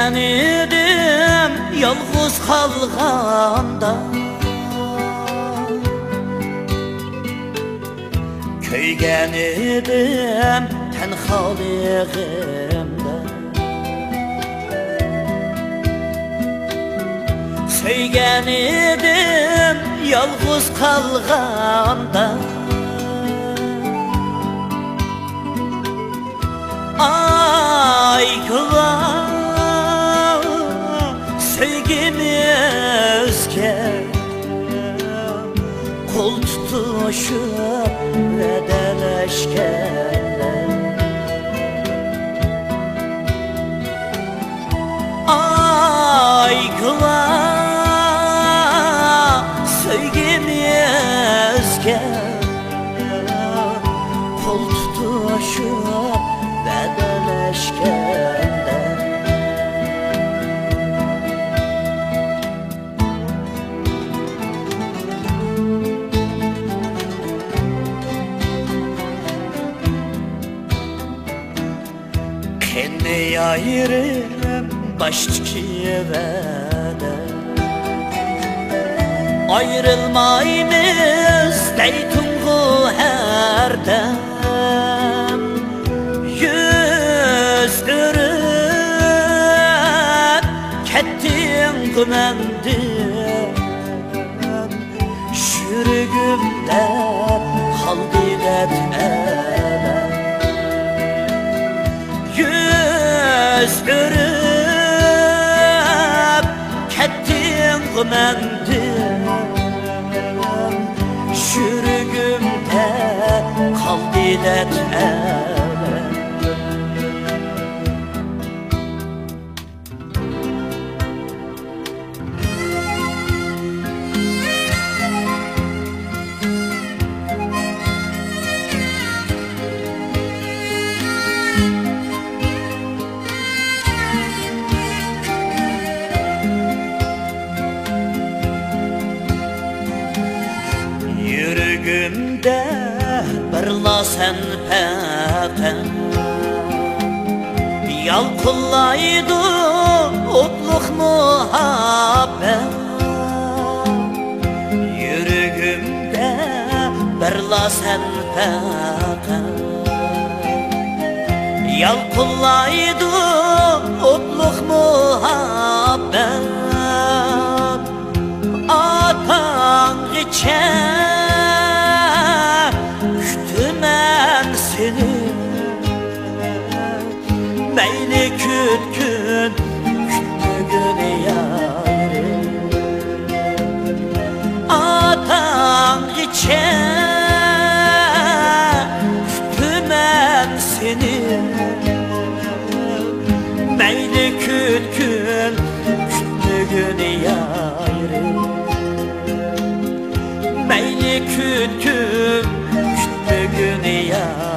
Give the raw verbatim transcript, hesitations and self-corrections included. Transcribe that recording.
ئىدىم يالغۇز قالغاندا، كۆيگەن ئىدىم تەنھالىقىمدا، سۆيگەن ئىدىم يالغۇز قالغاندا. ئاي، گۇۋاھ، سۆيگىمىزگە قول تۇتۇشۇپ ۋەدەلەشكەندە. ئاي، گۇۋاھ، سۆيگىمىزگە قول تۇتۇشۇپ ۋەدەلەشكەندە. قېنى ئايرىم باشتىكى ۋەدە، ئايرىلمايمىز دەيتۇڭغۇ ھەردەم. يۈز ئۆرۈپ كەتتىڭغۇ مەندىن، يۈرىكىمدە قالدى دەپ ئەلەم. يۈز ئۆرۈپ كەتتىڭغۇ مەندىن، يۈرىكىمدە قالدى دەپ ئەلەم. يۈرىكىمدە بىرلا سەن پەقەت، يالقۇنلايدۇ ئوتلۇق مۇھەببەت. يۈرىكىمدە بىرلا سەن پەقەت، يالقۇنلايدۇ ئوتلۇق مۇھەببەت. ئاتاڭغىچە كۈتىمەن سېنى، مەيلى كۈتكىن، كۈتمىگىن يارىم. ئاتاڭغىچە كۈتىمەن سېنى، مەيلى كۈتكىن، كۈتمىگىن يارىم. مەيلى كۈتكىن، كۈتمىگىن يارىم.